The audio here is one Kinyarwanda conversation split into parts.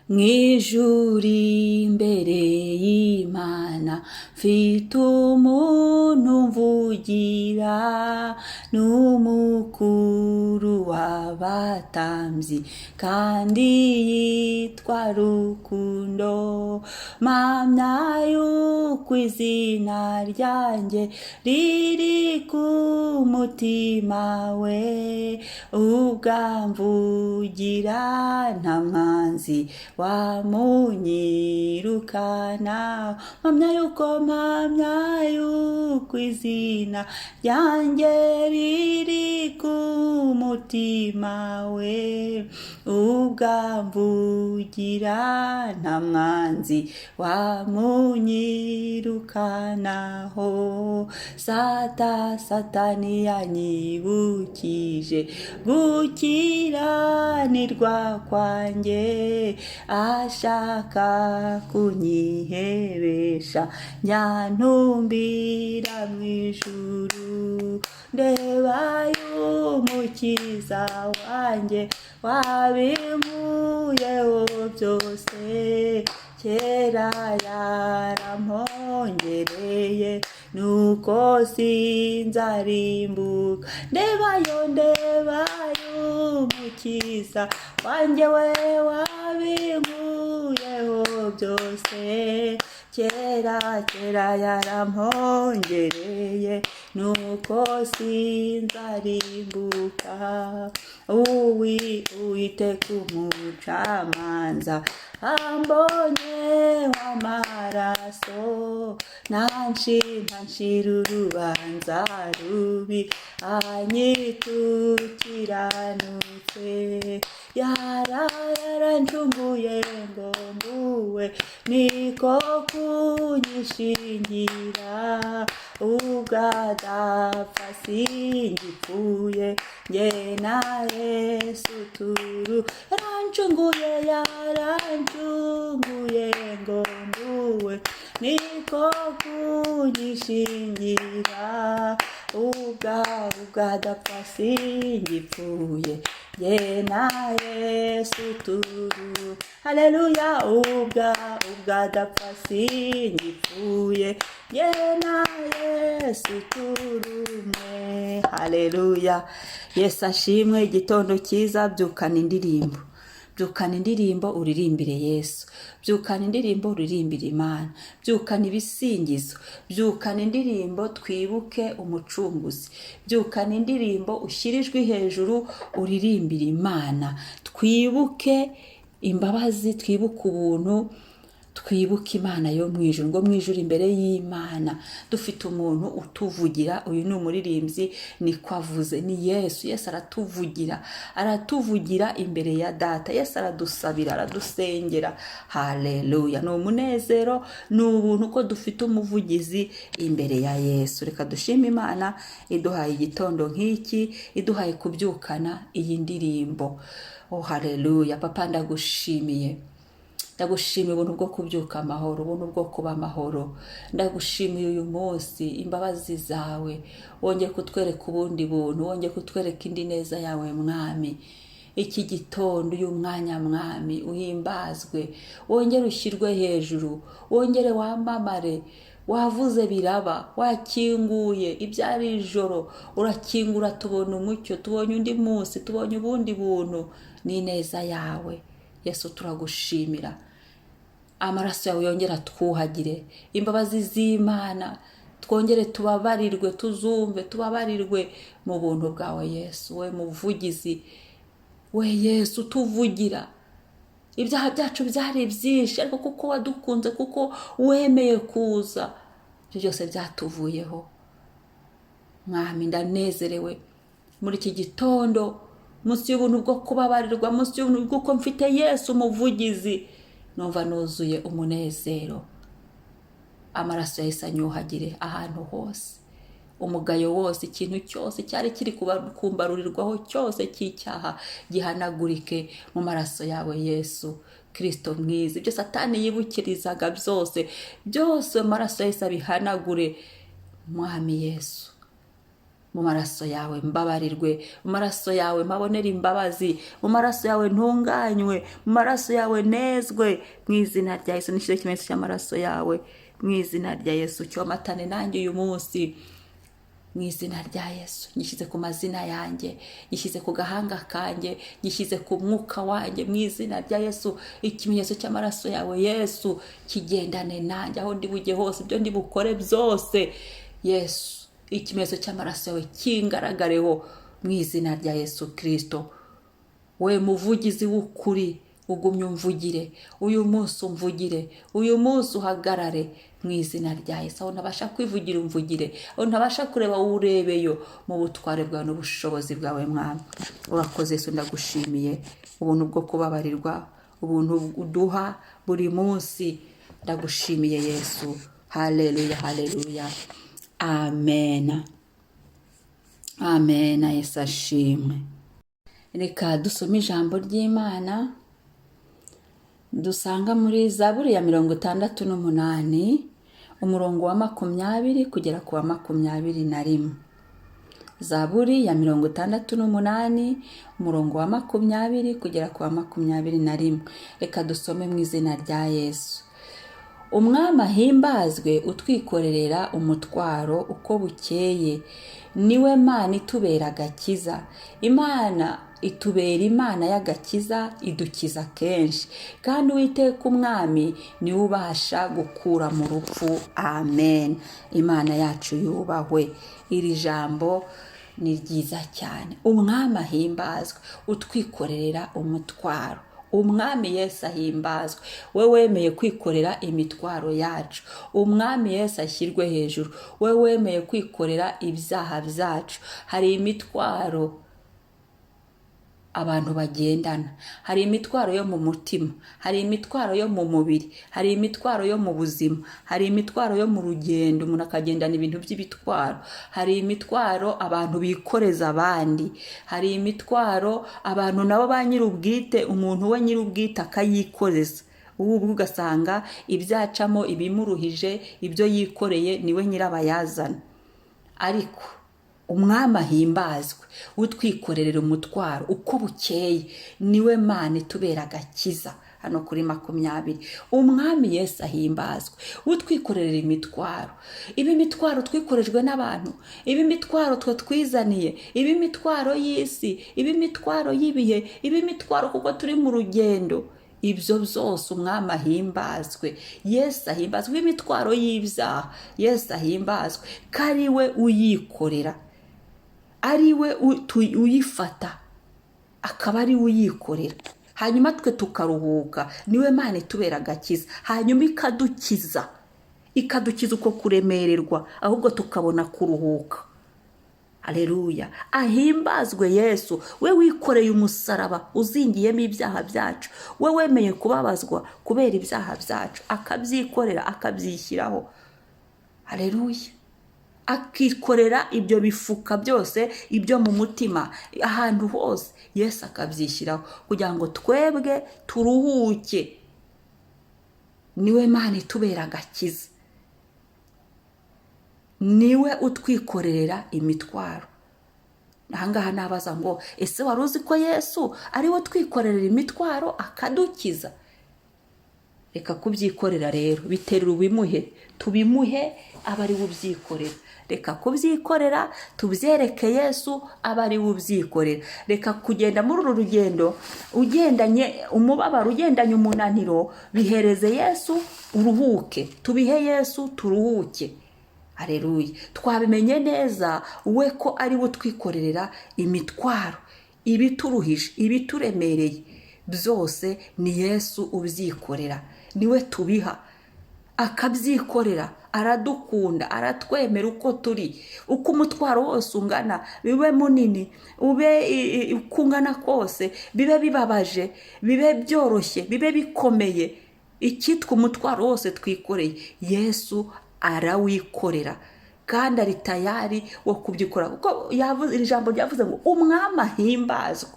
Mw'ijuru imbere y'Imana mfite umuntu umvugira, n'umukuru w'abatambyi kandi yitwa Rukundo. Mpamya yuko izina ryanjye riri ku mutima we, ubwamvugira nta mwanzi wamunyirukana. Mpamya yuko izina ryanjye riri ku mutima we, ubwamvugira nta mwanzi wamunyirukanaho. Satani yanyibukije gukiranirwa kwanjye, ashaka kunyihebesha nyantumbira mu ijuru. Ndeba y'Umukiza wanjye wabinkuyeho byose, kera yarampongereye nuko sinzarimbuka. Ndebayo Umukiza wanjye we wabinkuyeho byose, kera kera yarampongereye nuko sinzarimbuka. Uwiteka umucamanza ambonye w'amaraso, ntanshira urubanza rubi, anyitukiranutse. Yarancunguye ngo mbuwe, niko kunyishingira. Ubwadapfa singipfuye, njye na Yesu turu. Yarancunguye ngo mbuwe, niko kunyishingira. Ubwadapfa singipfuye, njye na Yesu turu. Haleluya! Ubwadapfa singipfuye, njye na Yesu turumwe. Haleluya! Yesu ashimwe. Igitondo cyiza. Byukana indirimbo, byukana indirimbo uririmbire Yesu, byukana indirimbo uririmbire Imana, byukana ibisingizo, byukana indirimbo twibuke Umucunguzi, byukana indirimbo ushyire ijwi hejuru uririmbire Imana. Twibuke imbabazi, twibuke ubuntu, twibuke Imana yo mu ijuru. Ngo mu ijuru imbere y'Imana dufite umuntu utuvugira. Uyu ni umuririmbyi, niko avuze, ni Yesu. Yesu aratuvugira, aratuvugira imbere ya Data. Yesu aradusabira, aradusengera. Haleluya! Ni umunezero, ni ubuntu ko dufite umuvugizi imbere ya Yesu. Reka dushime Imana iduhaye igitondo nk'iki, iduhaye kubyukana iyi ndirimbo. Oh, haleluya! Papa, ndagushimiye, ndagushimiye ubuntu bwo kubyuka amahoro, ubuntu bwo kuba amahoro. Ndagushimiye uyu munsi imbabazi zawe, wongeye kutwereka ubundi buntu, wongeye kutwereka indi neza yawe, Mwami. Iki gitondo, uyu mwanya, Mwami, uhimbazwe, wongere ushyirwe hejuru, wongere wamamare. Wavuze biraba, wakinguye ibyari ijoro, urakingura tubona umucyo, tubonye undi munsi, tubonye ubundi buntu n'ineza yawe. Yesu, turagushimira. Amaraso yawe yongera twuhagire, imbabazi z'Imana twongere tubabarirwe, tuzumve tubabarirwe mu buntu bwawe. Yesu we muvugizi we, Yesu tuvugira. Ibyaha byacu byari byinshi, ariko kuko wadukunze, kuko wemeye kuza, ibyo byose byatuvuyeho. Mwami, ndanezerewe muri iki gitondo, munsi y'ubuntu bwo kubabarirwa, munsi y'ubuntu bw'uko mfite Yesu umuvugizi, numva nuzuye umunezero. Amaraso yahise anyuhagire ahantu hose, umugayo wose, ikintu cyose cyari kiri kumbarurirwaho cyose cy'icyaha gihanagurike mu maraso yawe, Yesu Kirisito mwiza. Ibyo Satani yibukirizaga byose byose, amaraso yahise abihanagure. Mwami Yesu. Mu maraso yawe mbabarirwe, mu maraso yawe mpabonere imbabazi, mu maraso yawe ntunganywe, mu maraso yawe nezwe, mu izina rya Yesu. Nishyize ikimenyetso cy'amaraso yawe mu izina rya Yesu, cyomatane nanjye uyu munsi mu izina rya Yesu. Nyishyize ku mazina yanjye, nyishyize ku gahanga kanjye, nyishyize ku mwuka wanjye mu izina rya Yesu. Ikimenyetso cy'amaraso yawe Yesu kigendane nanjye aho ndi bujye hose, ibyo ndi bukore byose. Yesu, ikimenyetso cy'amaraso yawe kingaragareho mu izina rya Yesu Kirisito. We muvugizi w'ukuri, ugumye umvugire uyu munsi, umvugire uyu munsi, uhagarare mu izina rya Yesu. Aho ntabasha kwivugira umvugire, aho ntabasha kureba urebeyo, mu butware bwawe n'ubushobozi bwawe. Mwami, urakoze Yesu, ndagushimiye ubuntu bwo kubabarirwa, ubuntu uduha buri munsi. Ndagushimiye Yesu. Haleluya, haleluya, amen, amen. Yesu ashimwe. Reka dusome ijambo ry'Imana dusanga muri Zaburi ya 68, umurongo wa 20 kugera ku wa 21. Zaburi ya 68, umurongo wa 20 kugera ku wa 21. Reka dusome mu izina rya Yesu. Umwami ahimbazwe, utwikorerera umutwaro uko bukeye. Niwe Mana itubera agakiza. Imana itubera Imana y'agakiza, idukiza kenshi, kandi Uwiteka Umwami niwe ubasha gukura mu rupfu. Amen. Imana yacu yubahwe. Iri jambo ni ryiza cyane. Umwami ahimbazwe, utwikorerera umutwaro. Umwami Yesu ahimbazwe, we wemeye kwikorera imitwaro yacu. Umwami Yesu ashyirwe hejuru, we wemeye kwikorera ibyaha byacu. Hari imitwaro abantu bagendana, hari imitwaro yo mu mutima, hari imitwaro yo mu mubiri, hari imitwaro yo mu buzima, hari imitwaro yo mu rugendo, umuntu akagendana ibintu by'ibitwaro, hari imitwaro abantu bikoreza abandi, hari imitwaro abantu nabo ba nyir'ubwite, umuntu we nyir'ubwite akayikoreza ubu ubwo, ugasanga ibyo acamo, ibimuruhije, ibyo yikoreye, niwe nyirabayazana. Ariko Umwami ahimbazwe, utwikorerera umutwaro uko bukeye, niwe Mana itubera agakiza. Hano kuri 20, Umwami Yesu ahimbazwe, utwikorerera imitwaro. Iba imitwaro twikorejwe n'abantu, iba imitwaro twe twizaniye, iba imitwaro y'isi, iba imitwaro y'ibihe, iba imitwaro kuko turi mu rugendo, ibyo byose Umwami ahimbazwe, Yesu ahimbazwe. Imitwaro y'ibyaha, Yesu ahimbazwe ko ari we uyikorera, ari we uyifata, akaba ari we uyikorera, hanyuma twe tukaruhuka. Niwe Mana itubera agakiza, hanyuma ikadukiza, ikadukiza uko kuremererwa, ahubwo tukabona kuruhuka. Aleluya, ahimbazwe Yesu, we wikoreye umusaraba uzingiyemo ibyaha byacu, we wemeye kubabazwa kubera ibyaha byacu, akabyikorera, akabyishyiraho. Aleluya, akikorera ibyo bifuka byose, ibyo mu mutima, ahantu hose Yesu akabyishyiraho kugira ngo twebwe turuhuke. Niwe Mana itubera agakiza, niwe utwikorerera imitwaro. Ahangaha nabaza ngo: ese wari uzi ko Yesu ariwe utwikorerera imitwaro akadukiza? Reka kubyikorera rero, biterura ubimuhe, tubimuhe aba ari we ubyikorera. Reka kubyikorera, tubyereke Yesu aba ari we ubyikorera. Reka kugenda muri uru rugendo ugendanye umubabaro, ugendanye umunaniro, bihereze Yesu uruhuke. Tubihe Yesu turuhuke. Areruye. Twabimenye neza we ko ari we utwikorerera imitwaro, ibituruhije, ibituremereye byose ni Yesu ubyikorera, niwe tubiha akabyikorera. Aradukunda, aratwemera uko turi, uko umutwaro wose ungana, bibe munini, ube uko ungana kose, bibe bibabaje, bibe byoroshye, bibe bikomeye, icyitwa umutwaro wose twikoreye, Yesu arawikorera kandi ari tayari wo kubyikora, kuko iri jambo ryavuze ngo: Umwami ahimbazwe,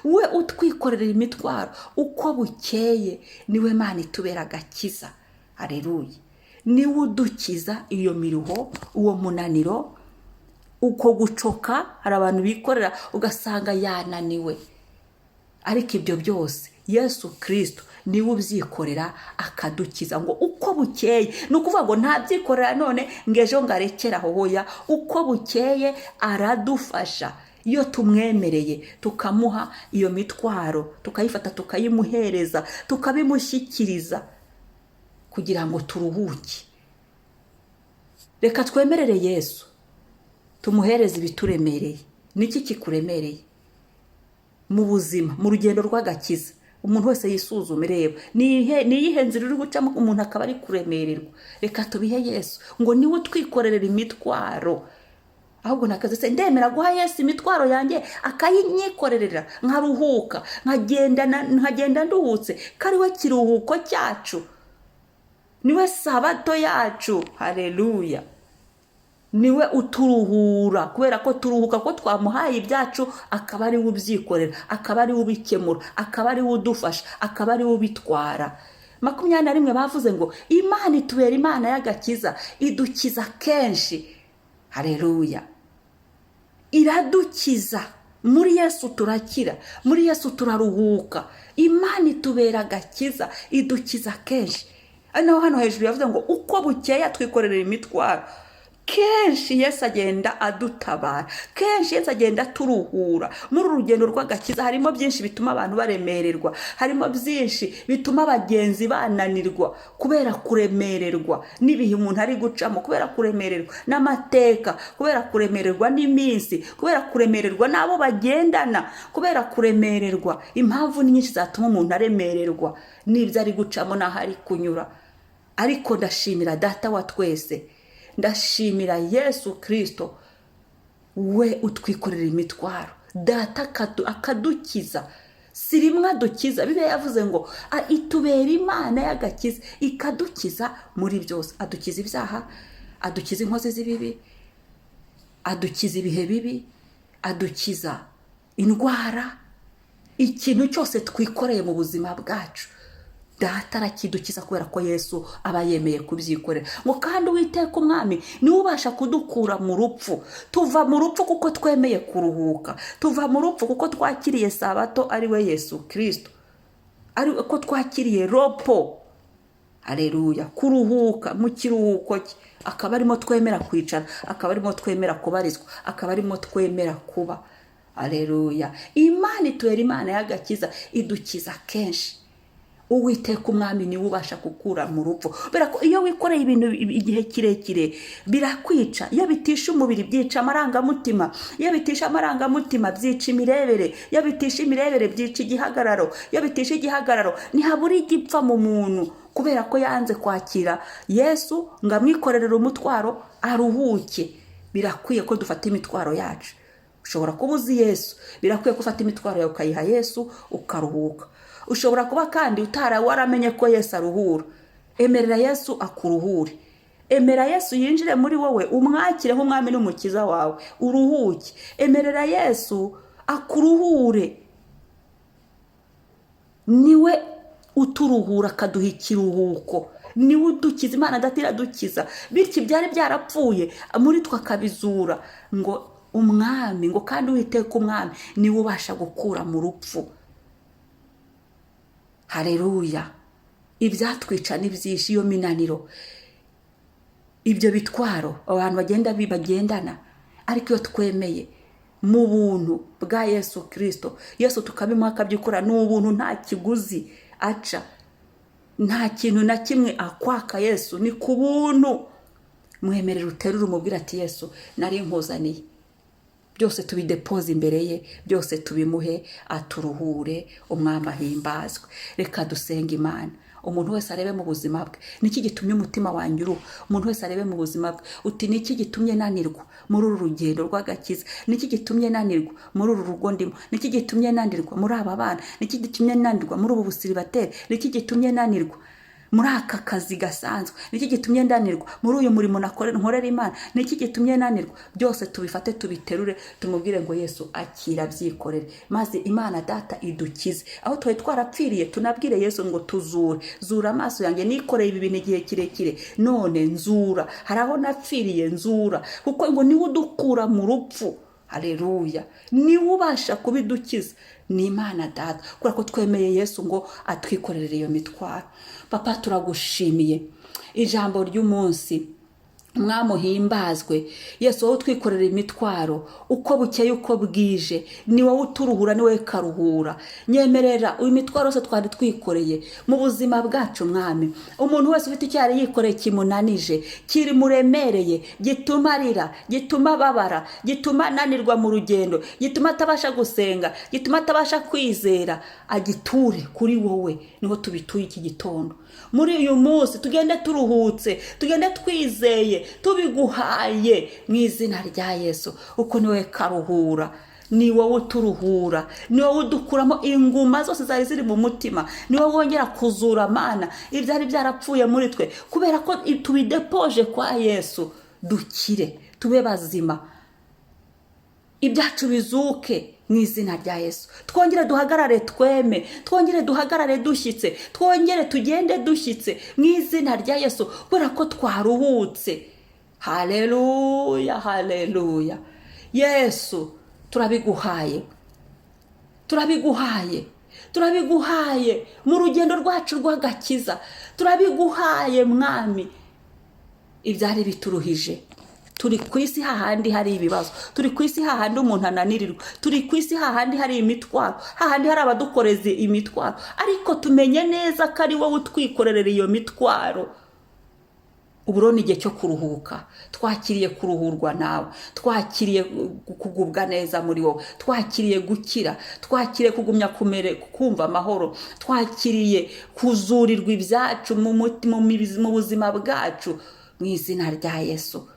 we utwikorera imitwaro uko bukeye, niwe Mana itubera agakiza. Areruye, niwe udukiza iyo miruho, uwo munaniro. Uko gucoka, hari abantu bikorera ugasanga yananiwe, ariko ibyo byose Yesu Kirisito niwe ubyikorera akadukiza. Ngo uko bukeye, ni ukuvuga ngo ntabyikorera none ngo ejo ngo arekere aho, hoya, uko bukeye aradufasha iyo tumwemereye tukamuha iyo mitwaro, tukayifata tukayimuhereza, tukabimushyikiriza kugira ngo turuhuke. Reka twemerere Yesu tumuhereze ibituremereye. Niki kikuremereye mu buzima, mu rugendo rw'agakiza? Umuntu wese yisuzume, reba ni iyihe nzira uri gucamo umuntu akaba ari kuremererwa. Reka tubihe Yesu, ngo niwe utwikorerera imitwaro. Ahubwo nakaze se ndemera guha Yesu imitwaro yanjye akayinyikorerera, nkaruhuka, nkagenda nduhutse, ko ari we kiruhuko cyacu, niwe sabato yacu. Hareruya! Niwe uturuhura, kubera ko turuhuka ko twamuhaye ibyacu, akaba ariwe ubyikorera, akaba ariwe ubikemura, akaba ariwe udufasha, akaba ariwe ubitwara. 21 bavuze ngo Imana itubera Imana y'agakiza, idukiza kenshi. Hareruya! Iradukiza. Muri Yesu turakira, muri Yesu turaruhuka. Imana itubera agakiza, idukiza kenshi. Ari naho hano hejuru yavuze ngo uko bukeye twikorera imitwaro. Kenshi Yesu agenda adutabara, kenshi Yesu agenda aturuhura. Muri uru rugendo rw'agakiza harimo byinshi bituma abantu baremererwa, harimo byinshi bituma abagenzi bananirwa kubera kuremererwa n'ibihe umuntu ari gucamo, kubera kuremererwa n'amateka, kubera kuremererwa n'iminsi, kubera kuremererwa n'abo bagendana, kubera kuremererwa. Impamvu ni nyinshi zatuma umuntu aremererwa n'ibyo ari gucamo n'aho ari kunyura. Ariko ndashimira Data wa twese, ndashimira Yesu Kirisito we utwikorera imitwaro, Data akadukiza. Si rimwe adukiza, Bibiliya yavuze ngo itubera Imana y'agakiza, ikadukiza muri byose. Adukiza ibyaha, adukiza inkozi z'ibibi, adukiza ibihe bibi, adukiza indwara. Ikintu cyose twikoreye mu buzima bwacu, Data arakidukiza, kubera ko Yesu aba yemeye kubyikorera. Ngo kandi Uwiteka Umwami niwe ubasha kudukura mu rupfu. Tuva mu rupfu kuko twemeye kuruhuka, tuva mu rupfu kuko twakiriye sabato, ari we Yesu Kirisito, ari ko twakiriye repos. Hareruya! Kuruhuka mu kiruhuko cye, akaba arimo twemera kwicara, akaba arimo twemera kubarizwa, akaba arimo twemera kuba. Hareruya! Imana itubera Imana y'agakiza, idukiza kenshi. Uwiteka Umwami niwe ubasha gukura mu rupfu, kubera ko iyo wikoreye ibintu igihe kirekire birakwica. Iyo bitisha umubiri byica amarangamutima, iyo bitisha amarangamutima byica imirebere, iyo bitisha imirebere byica igihagararo, iyo bitisha igihagararo ntihabura igipfa mu muntu, kubera ko yanze kwakira Yesu ngo amwikorerere umutwaro aruhuke. Birakwiye ko dufata imitwaro yacu. Ushobora kuba uzi Yesu, birakwiye ko ufata imitwaro yawe ukayiha Yesu ukaruhuka. Ushobora kuba kandi utara waramenye ko Yesu aruhura. Emerera Yesu akuruhure, emera Yesu yinjire muri wowe, umwakire nk'Umwami n'Umukiza wawe, uruhuke. Emerera Yesu akuruhure, niwe uturuhura akaduha ikiruhuko, niwe udukiza. Imana Data iradukiza, bityo ibyari byarapfuye muri twe akabizura. Ngo Umwami, ngo kandi Uwiteka Umwami niwe ubasha gukura mu rupfu. Hareruya! Ibyatwica ni byinshi, iyo minaniro, ibyo bitwaro abantu bagenda bagendana. Ariko iyo twemeye mu buntu bwa Yesu Kirisito, Yesu tukabimuha akabyikora, ni ubuntu, nta kiguzi aca, nta kintu na kimwe akwaka. Yesu ni ku buntu. Mwemerera uterure, umubwira ati: "Yesu, nari nkuzaniye byose." Tubidepoze imbere ye byose, tubimuhe aturuhure. Umwami ahimbazwe. Reka dusenge Imana. Umuntu wese arebe mu buzima bwe: niki gitumye umutima wanjye uruha? Umuntu wese arebe mu buzima bwe uti: "Niki gitumye nanirwa muri uru rugendo rw'agakiza? Niki gitumye nanirwa muri uru rugo ndimo? Niki gitumye nanirwa muri aba bana? Niki gitumye nanirwa muri ubu busiribateri? Niki gitumye nanirwa?" Muri aka kazi gasanzwe, niki gitumye ndanirwa? Muri uyu murimo nkorera Imana, niki gitumye nanirwa? Byose tubifate, tubiterure, tumubwire ngo: "Yesu, akira, byikorere," maze Imana Data idukize. Aho twari twarapfiriye, tunabwire Yesu ngo: "Tuzure, zura amaso yanjye. Nikoreye ibi bintu igihe kirekire, none nzura. Hari aho napfiriye, nzura." Kuko ngo niwe udukura mu rupfu. Hareruya! Niwe ubasha kubidukiza, ni Imana Data, kubera ko twemeye Yesu ngo atwikorere iyo mitwaro. Papa, turagushimiye ijambo ry'umunsi. Mwamuhimbazwe Yesu, wowe utwikorera imitwaro uko bukeye, uko bwije. Ni wowe uturuhura, ni wowe karuhura. Nyemerera uyu mitwaro yose twari twikoreye mu buzima bwacu, Mwami. Umuntu wese ufite icyo yari yikoreye kimunanije, kimuremereye, gituma arira, gituma ababara, gituma ananirwa mu rugendo, gituma atabasha gusenga, gituma atabasha kwizera, agiture kuri wowe. Niho tubituye iki gitondo. Muri uyu munsi tugende turuhutse, tugende twizeye, tubiguhaye mu izina rya Yesu, uko ni wowe karuhura, ni wowe uturuhura, ni wowe udukuramo inguma zose zari ziri mu mutima, ni wowe wongera kuzura, Mana, ibyari byarapfuye muri twe. Kubera ko tubidepoje kwa Yesu, dukire, tube bazima, ibyacu bizuke mu izina rya Yesu. Twongere duhagarare tweme, twongere duhagarare dushyitse, twongere tugende dushyitse mu izina rya Yesu, kubera ko twaruhutse. Haleluya, haleluya! Yesu, turabiguhaye, turabiguhaye, turabiguhaye mu rugendo rwacu rw'agakiza. Turabiguhaye, Mwami, ibyari bituruhije. Turi ku isi hahandi hari ibibazo, turi ku isi hahandi umuntu ananirirwa, turi ku isi hahandi hari imitwaro, hahandi hari abadukoreza imitwaro, ariko tumenye neza ko ari wowe utwikorerera iyo mitwaro. Ubu rero ni igihe cyo kuruhuka. Twakiriye kuruhurwa nawe, twakiriye kugubwa neza muri wowe, twakiriye gukira, twakiriye kugumya kumva amahoro, twakiriye kuzurirwa ibyacu mu buzima bwacu mu izina rya Yesu.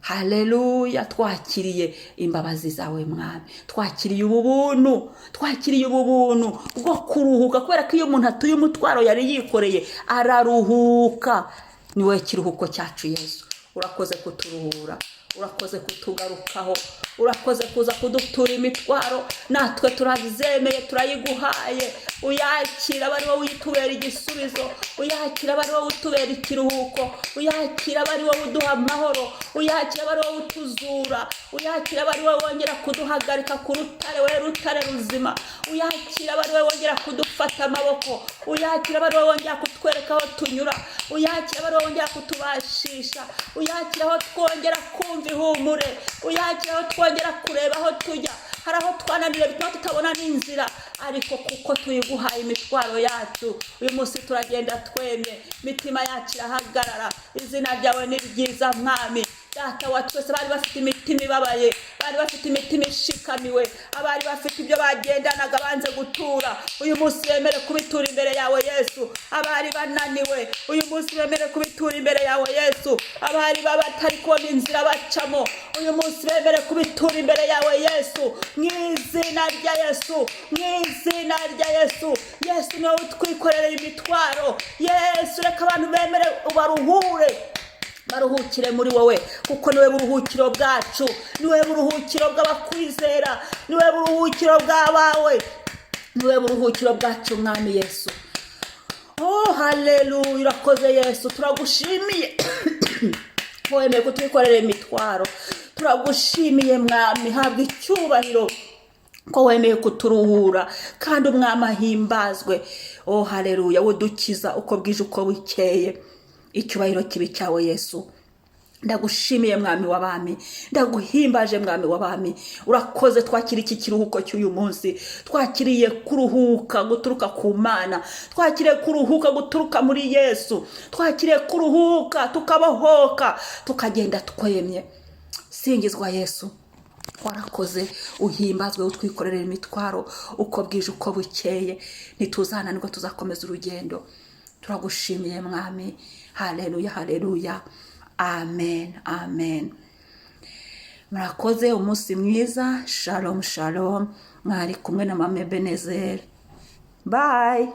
Haleluya! Twakiriye imbabazi zawe, Mwami. Twakiriye ubu buntu, twakiriye ubu buntu bwo kuruhuka, kubera ko iyo umuntu atuye umutwaro yari yikoreye araruhuka. Ni wowe kiruhuko cyacu, Yesu. Urakoze kuturuhura, urakoze kutugarukaho, urakoze kuza kudutura imitwaro. Natwe turabyemeye, turayiguhaye. Uyakira aba ari wowe uyitubera igisubizo, uyakira aba ari wowe utubera ikiruhuko, uyakira aba ari wowe uduha amahoro, uyakira aba ari wowe utuzura, uyakira aba ari wowe wongera kuduhagarika ku rutare, we rutare ruzima, uyakira aba ari wowe wongera kudufata amaboko, uyakira aba ari wowe wongera kutwereka aho tunyura, uyakira aba ari wowe wongera kutubashisha, uyakira aho twongera kumva ihumure, uyakira aho twongera kureba aho tujya. Hari aho twananiwe bituma tutabona n'inzira, ariko kuko tuyiguhaye imitwaro yacu, uyu munsi turagenda twemye, imitima yacu irahagarara. Izina ryawe ni ryiza, Mwami Data wa twese. Bari bafite imitima ibabaye, bari bafite imitima ishikamiwe, abari bafite ibyo bagendanaga banze gutura, uyu munsi bemere kubitura imbere yawe, Yesu. Abari bananiwe, uyu munsi bemere kubitura imbere yawe, Yesu. Abari batari kubona inzira bacamo, uyu munsi bemere kubitura imbere yawe, Yesu, mu izina rya Yesu, mu izina rya Yesu. Yesu, niwe utwikorera imitwaro. Yesu, reka abantu bemere ubaruhure, baruhukire muri wowe, kuko niwe buruhukiro bwacu, niwe buruhukiro bw'abakwizera, niwe buruhukiro bw'abawe, niwe buruhukiro bwacu, Mwami Yesu. Oh, haleluya! Urakoze Yesu, turagushimiye ko wemeye kutwikorera imitwaro. Turagushimiye, Mwami, habwa icyubahiro ko wemeye kuturuhura, kandi Umwami ahimbazwe. Oh, haleluya! Udukiza uko bwije, uko bukeye. Icyubahiro kibe cyawe, Yesu. Ndagushimiye, Mwami w'abami, ndaguhimbaje, Mwami w'abami. Urakoze. Twakira iki kiruhuko cy'uyu munsi. Twakiriye kuruhuka guturuka ku Mana, twakiriye kuruhuka guturuka muri Yesu, twakiriye kuruhuka tukabohoka, tukagenda twemye. Singizwa Yesu, warakoze. Uhimbazwe, utwikorera imitwaro uko bwije, uko bukeye. Ntituzananirwa, tuzakomeza urugendo. Turagushimiye, Mwami. Haleluya, haleluya, amen, amen. Murakoze, umunsi mwiza. Shalom, shalom. Mwari kumwe na Mama Ebenezeri. Bye.